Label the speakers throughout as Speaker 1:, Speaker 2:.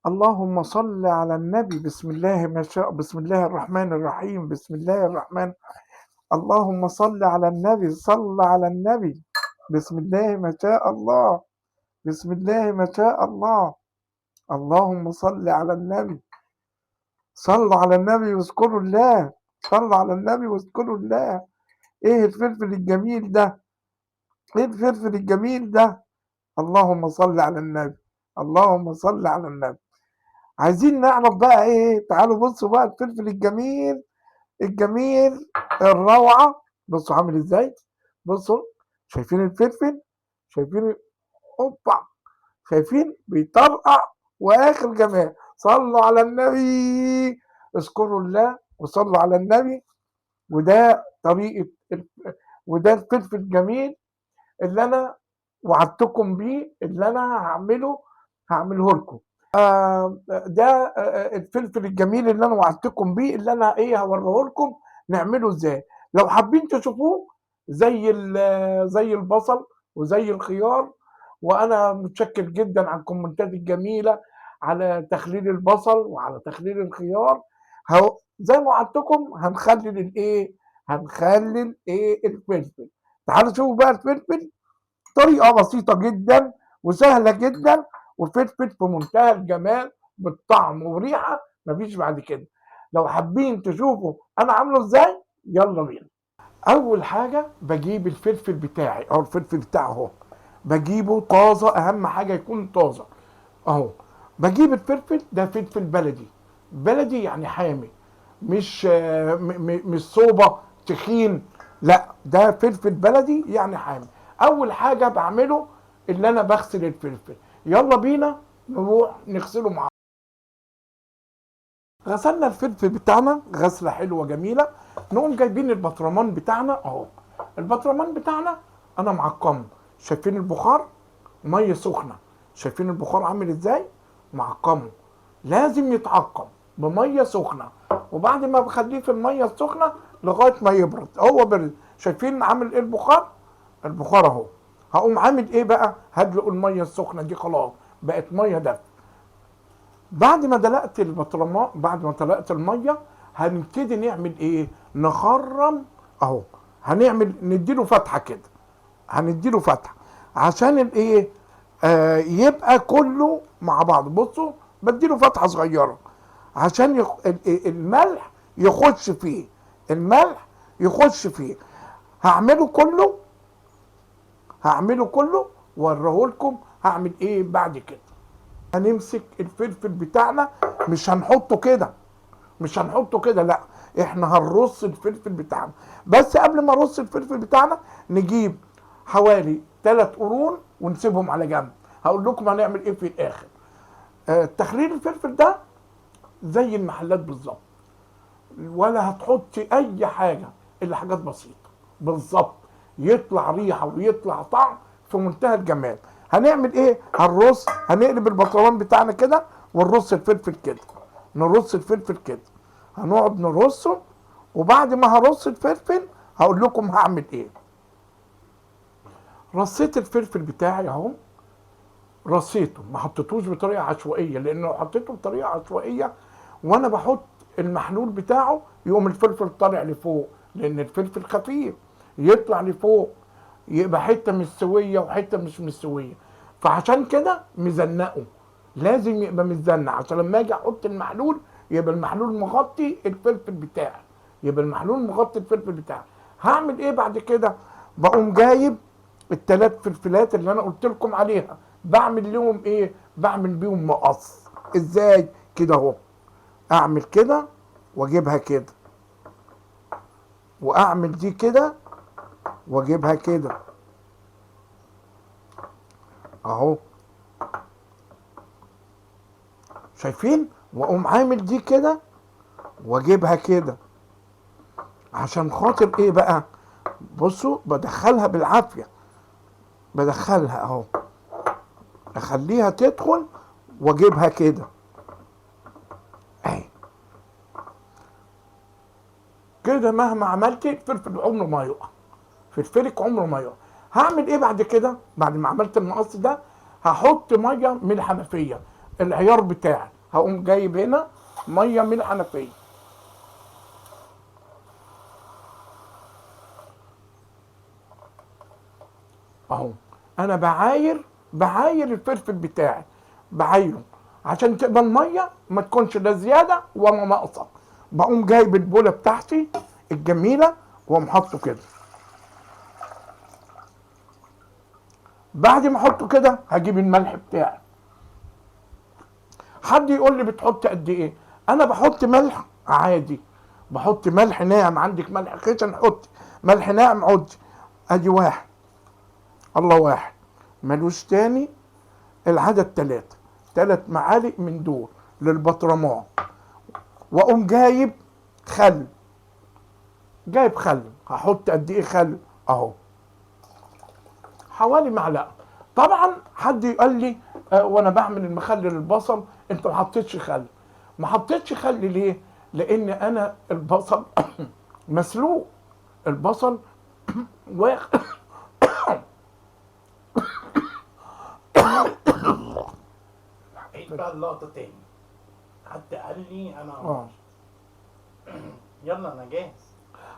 Speaker 1: اللهم صل على النبي. بسم الله ما شاء، بسم الله الرحمن الرحيم، بسم الله الرحمن، اللهم صل على النبي، صل على النبي. بسم الله ما شاء الله، بسم الله ما شاء الله، اللهم صل على النبي. صلوا على النبي واذكروا الله، صلوا على النبي واذكروا الله. ايه الفلفل الجميل ده، ايه الفلفل الجميل ده. اللهم صل على النبي، اللهم صل على النبي. عايزين نعرف بقى ايه؟ تعالوا بصوا بقى الفلفل الجميل الجميل الروعة. بصوا عامل ازاي، بصوا شايفين الفلفل، شايفين اوبا، شايفين بيطرقع واخر جمال. صلوا على النبي، اذكروا الله وصلوا على النبي. وده طريقة وده الفلفل الجميل اللي انا وعدتكم بيه، اللي انا هعمله لكم. ده الفلفل الجميل اللي انا وعدتكم بيه، اللي انا هوريه لكم نعمله ازاي. لو حابين تشوفوه زي البصل وزي الخيار. وانا متشكر جدا على الكومنتات الجميلة على تخليل البصل وعلى تخليل الخيار. زي ما وعدتكم هنخلل الايه، هنخلل ايه الفلفل. تعالوا شوفوا بقى الفلفل، طريقه بسيطة جدا وسهلة جدا، وفلفل في منتهى الجمال بالطعم وريحه مفيش بعد كده. لو حابين تشوفوا انا عامله ازاي يلا بينا. اول حاجة بجيب الفلفل بتاعي، اهو الفلفل بتاعي اهو، بجيبه طازة، اهم حاجة يكون طازة اهو. بجيب الفلفل ده فلفل بلدي، بلدي يعني حامي، مش صوبه تخين، لا ده فلفل بلدي يعني حامي. اول حاجة بعمله اللي انا بغسل الفلفل. يلا بينا نروح نغسله مع بعض. غسلنا الفلفل بتاعنا غسله حلوة جميلة. نقوم جايبين البطرمان بتاعنا اهو. البطرمان بتاعنا انا معقمه، شايفين البخار، مية سخنة، شايفين البخار عامل ازاي، معقمه، لازم يتعقم بميه سخنة. وبعد ما بخليه في المية السخنة لغاية ما يبرد، هو برد، شايفين عامل ايه البخار، البخار اهو. هقوم عامل ايه بقى؟ هدلق المية السخنة دي، خلاص بقت مية دافيه. بعد ما دلقت البطرمان، بعد ما دلقت المية، هنبتدي نعمل ايه؟ نخرم اهو، هنعمل نديله فتحه كده، هنديله فتحه عشان الايه؟ يبقى كله مع بعض. بصوا بديله فتحه صغيرة عشان الملح يخش فيه، الملح يخش فيه. هعمله كله، هعمله كله واوريه لكم هعمل ايه بعد كده. هنمسك الفلفل بتاعنا، مش هنحطه كده، مش هنحطه كده، لا احنا هنرص الفلفل بتاعنا. بس قبل ما نرص الفلفل بتاعنا نجيب حوالي 3 قرون ونسيبهم على جنب. هقول لكم هنعمل ايه في الاخر. تخليل الفلفل ده زي المحلات بالظبط، ولا هتحطي اي حاجة الا حاجات بسيطة بالظبط، يطلع ريحه ويطلع طعم في منتهى الجمال. هنعمل ايه؟ هنرص، هنقلب البطرمان بتاعنا كده ونرص الفلفل كده، نرص الفلفل كده، هنقعد نرصه. وبعد ما هرص الفلفل هقول لكم هعمل ايه. رصيت الفلفل بتاعي اهو، رصيته، ما حطيتوش بطريقة عشوائية، لان لو حطيته بطريقة عشوائية وانا بحط المحلول بتاعه يقوم الفلفل طالع لفوق، لان الفلفل خفيف يطلع لفوق، يبقى حتة مستوية وحتة مش مستوية. فعشان كده مزنقه، لازم يبقى متزنق عشان لما اجي احط المحلول يبقى المحلول مغطي الفلفل بتاعي، يبقى المحلول مغطي الفلفل بتاعي. هعمل ايه بعد كده؟ بقوم جايب التلات فلفلات اللي انا قلت لكم عليها، بعمل لهم ايه؟ بعمل بيهم مقص. ازاي؟ كده اهو، اعمل كده واجيبها كده، واعمل دي كده واجيبها كده اهو، شايفين؟ واقوم عامل دي كده واجيبها كده، عشان خاطر ايه بقى؟ بصوا بدخلها بالعافية، بدخلها اهو، اخليها تدخل واجيبها كده اهي كده. مهما عملت الفلفل عمره ما يقع، فلفلك عمره ما يقع. هعمل ايه بعد كده؟ بعد ما عملت المقص ده هحط مية من الحنفية. العيار بتاعي. هقوم جايب هنا مية من الحنفية. اهو انا بعاير الفلفل بتاعي، بعايره عشان تبقى المية ما تكونش لا زيادة ولا ناقصه. بقوم جايب البوله بتاعتي الجميلة واقوم حاطه كده. بعد ما احطه كده هجيب الملح بتاعي. حد يقول لي بتحط قد ايه؟ انا بحط ملح عادي، بحط ملح ناعم. عندك ملح خشن حطي، ملح ناعم حطي. ادي واحد، الله واحد، ملوش تاني. العدد 3، 3 معالق من دول للبطرمان. واقوم جايب خل، جايب خل. هحط قد ايه خل؟ اهو حوالي معلقه. طبعا حد يقول لي وانا بعمل المخلل البصل انت ما حطيتش خل. ما حطيتش خل ليه؟ لان انا البصل مسلوق، البصل واخد
Speaker 2: عيد بقى اللقطة تاني. حد قال لي انا يلا انا جاهز.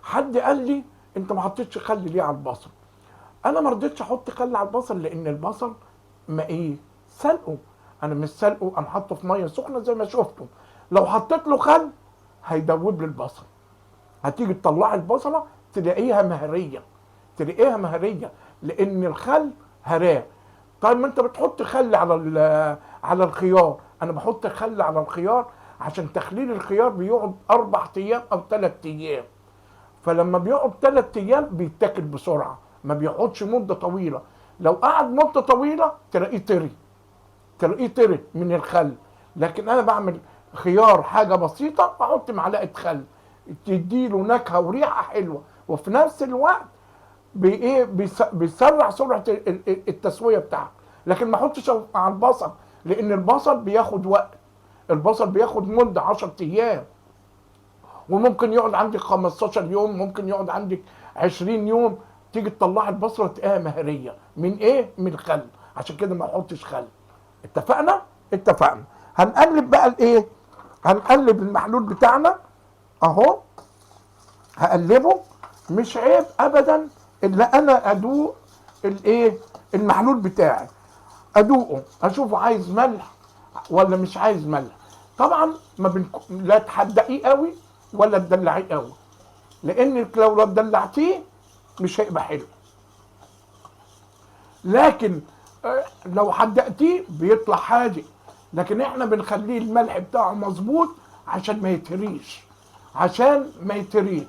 Speaker 1: حد قال لي انت ما حطيتش خل ليه على البصل؟ انا ما رضيتش احط خل على البصل لان البصل ما ايه سلقه، انا مش سلقه، انا حاطه في مية سخنة زي ما شفتم. لو حطيت له خل هيدوب لي البصل، هتيجي تطلعي البصله تلاقيها مهريه، تلاقيها مهريه لان الخل هراه. طيب ما انت بتحط خل على الخيار. انا بحط خل على الخيار عشان تخليل الخيار بيقعد 4 ايام او 3 ايام، فلما بيقعد 3 ايام بيتاكل بسرعة، ما بيقعدش مده طويلة. لو قعد مده طويلة تلاقيه طري، تلاقيه طري من الخل. لكن انا بعمل خيار حاجة بسيطة، بحط معلقه خل تديله نكهة وريحه حلوة، وفي نفس الوقت بايه بيسرع سرعة التسوية بتاعته. لكن ما احطش على البصل لان البصل بياخد وقت، البصل بياخد مده 10 ايام، وممكن يقعد عندك 15 يوم، ممكن يقعد عندك 20 يوم. تيجي تطلعي البصله تلاقيها مهريه من ايه؟ من الخل. عشان كده ما احطش خل. اتفقنا؟ اتفقنا. هنقلب بقى الايه؟ هنقلب المحلول بتاعنا اهو، هقلبه. مش عيب ابدا الا انا ادوق الايه؟ المحلول بتاعي، ادوقه اشوفه عايز ملح ولا مش عايز ملح. طبعا ما لا تحدقيه قوي ولا تدلعيه قوي، لانك لو دلعتيه مش هيبقى حلو. لكن لو حدقتيه بيطلع حادق، لكن احنا بنخليه الملح بتاعه مظبوط عشان ما يتهريش، عشان ما يتهريش.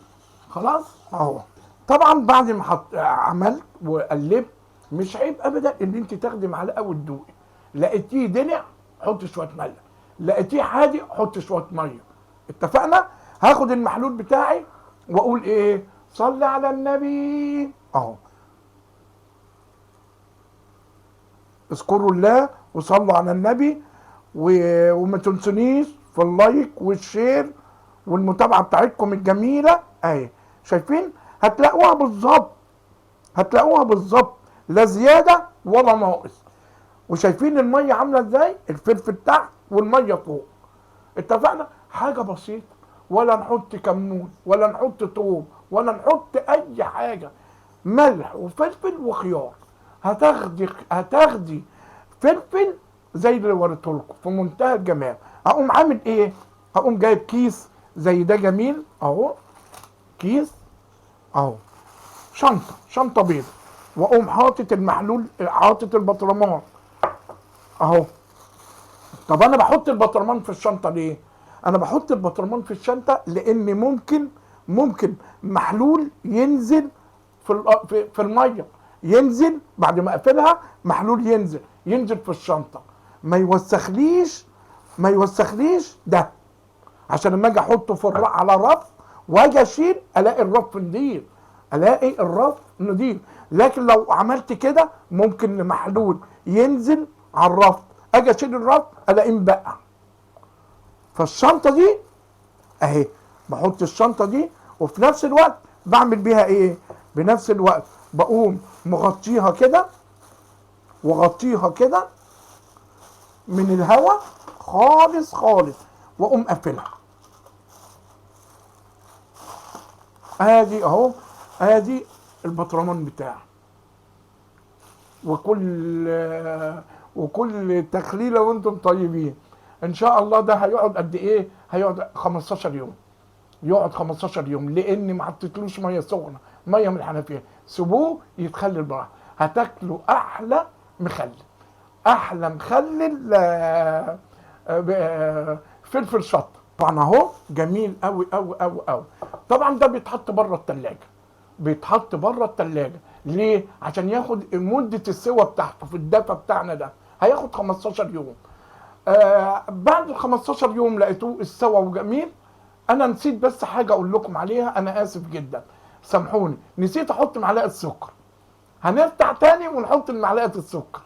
Speaker 1: خلاص اهو. طبعا بعد ما عملت وقلبت، مش عيب ابدا ان انت تاخدي معلقه وتدوقي. لقيتيه دلع حط شوية ملح، لقيتيه حادق حط شوية مية. اتفقنا؟ هاخد المحلول بتاعي واقول ايه؟ صلي على النبي اهو. اذكروا الله وصلوا على النبي، وما تنسونيش في ال like وال share والمتابعة بتاعتكم الجميلة اهي. شايفين؟ هتلاقوها بالظبط، هتلاقوها بالظبط، لا زيادة ولا ناقص. وشايفين المية عامله ازاي؟ الفلفل تحت والمية فوق. اتفقنا؟ حاجة بسيطة، ولا نحط كمون ولا نحط توم ولا نحط اي حاجة، ملح وفلفل وخيار. هتاخدي فلفل زي اللي وريته لكم في منتهى الجمال. هقوم عامل ايه؟ هقوم جايب كيس زي ده جميل اهو، كيس اهو، شنطه، شنطه بيضة، واقوم حاطط المحلول، حاطط البطرمان اهو. طب انا بحط البطرمان في الشنطة ليه؟ انا بحط البطرمان في الشنطة لان ممكن محلول ينزل في المية، ينزل بعد ما اقفلها محلول ينزل في الشنطة، ما يوسخليش، ما يوسخليش ده، عشان لما اجي احطه في على رف واجي اشيل الاقي الرف نضيف، الاقي الرف نضيف. لكن لو عملت كده ممكن محلول ينزل على الرف، اجي اشيل الرف الاقيه مبقع. فالشنطه دي اهي، بحط الشنطة دي، وفي نفس الوقت بعمل بيها ايه؟ بنفس الوقت بقوم مغطيها كده وغطيها كده من الهواء. خالص خالص، واقوم قافلها. ادي اهو، ادي البطرمان بتاعه. وكل تخليله وانتم طيبين. ان شاء الله ده هيقعد قد ايه؟ هيقعد 15 يوم. يقعد 15 يوم، لان ما حطيتلوش مية سخنة، مية من الحنفية. سيبوه يتخلل براحته، هتاكلوا احلى مخلل، احلى مخلل فلفل شطه. طبعا اهو جميل قوي قوي قوي قوي. طبعا ده بيتحط بره التلاجة، بيتحط بره التلاجة ليه؟ عشان ياخد مدة السوى بتاعته في الدفا بتاعنا ده، هياخد 15 يوم. بعد ال 15 يوم لقيتوه استوى وجميل. انا نسيت بس حاجة اقول لكم عليها، انا اسف جدا سامحوني، نسيت احط معلقة سكر. هنفتح تاني ونحط معلقة السكر.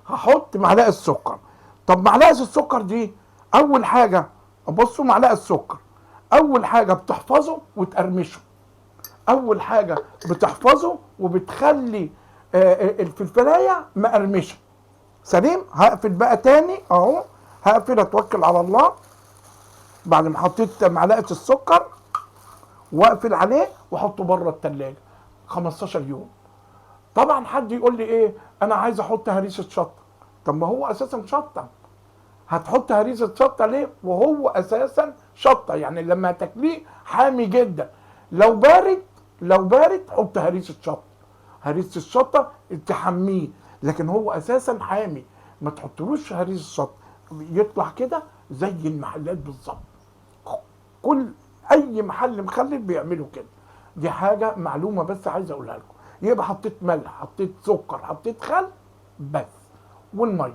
Speaker 1: هحط معلقة سكر. طب معلقة السكر دي اول حاجة، بصوا معلقة السكر اول حاجة بتحفظه وتقرمشه. اول حاجة بتحفظه وبتخلي الفلفلاية مقرمشة. سليم. هقفل بقى تاني اهو، هقفل اتوكل على الله بعد ما حطيت معلقة السكر، واقفل عليه واحطه بره التلاجة 15 يوم. طبعا حد يقول لي ايه، انا عايز احط هريسة شطة. طب ما هو اساسا شطة، هتحط هريسة شطة ليه وهو اساسا شطة؟ يعني لما تاكليه حامي جدا. لو بارد، لو بارد حط هريسة شطة، هريسة الشطة تحميه، لكن هو اساسا حامي ما تحطلوش هريسة شطة، يطلع كده زي المحلات بالظبط. كل اي محل مخلل بيعملوا كده. دي حاجة معلومة بس عايز اقولها لكم. يبقى حطيت ملح، حطيت سكر، حطيت خل بس، والمية.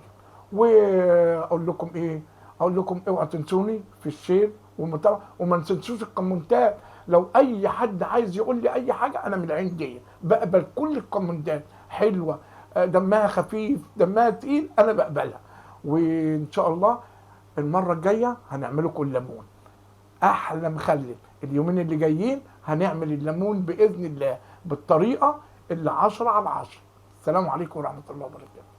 Speaker 1: واقول لكم ايه؟ اقول لكم اوعوا تنسوني في ال share والمتابعة، وما تنسوش الكومنتات. لو اي حد عايز يقول لي اي حاجة انا من العين دي بقبل كل الكومنتات، حلوة، دمها خفيف، دمها تقيل، انا بقبلها. وان شاء الله المرة الجاية هنعمله كل ليمون، احلى مخلل. اليومين اللي جايين هنعمل الليمون باذن الله بالطريقة اللي 10 على 10. السلام عليكم ورحمة الله وبركاته.